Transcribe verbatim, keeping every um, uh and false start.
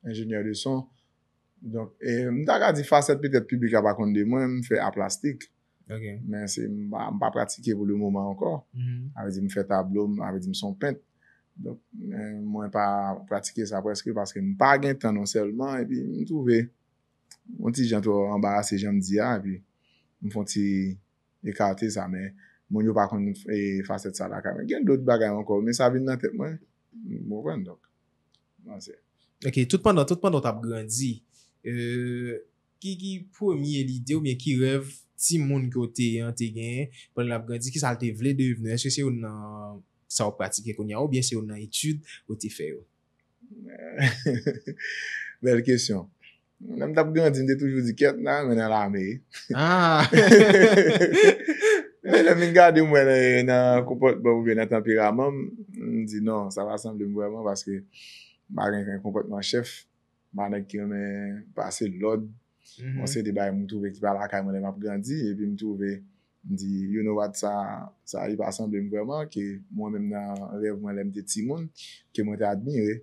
enjenyè de son. Donk, e, m ta ka di fasèt petèt piblik la pa konn de mwen, m fè a plastik. Ok. Men se, m pa, m pa pratike pou le moman ankò. Mhm. Sa vle di m fè tablo, sa vle di m se yon pent. Donk, men mwen pa pratike sa prèske paske m pa gen tan non sèlman, epi m twouve yon ti jan twò anbarase jan m di a, epi m fè yon ti ekate sa, men moun yo pa konn e, fasèt sa lakay mwen. Gen dòt bagay ankò, men sa vin nan tèt mwen, m konprann, donk. Non, se Ok, tout pandan, tout pandan w t ap grandi, euh, ki, ki premye lide oubyen ki rèv timoun ke w te an te genyen pandan l ap grandi, ki sa l te vle devni? Èske se youn nan sa w pratike kounye a oubyen se youn nan etid ou te fè yo? Bèl kesyon. Lè m t ap grandi, m te toujou di kèt, m ta renmen nan lame. Ah! Men lè m vin gade m wè nan, nan konpòtman m oubyen nan tanperaman m, m di non, sa pa sanble m vrèman paske m pa gen konpòtman chèf, m pa nèg ki renmen pase lòd. Yon seri de bagay m twouve ki pa lakay mwen lè m ap grandi, epi m twouve, m di, you know what, sa, sa li pa sanble m vrèman, ke mwen menm nan rèv mwen lè m te timoun, ke mwen te admire.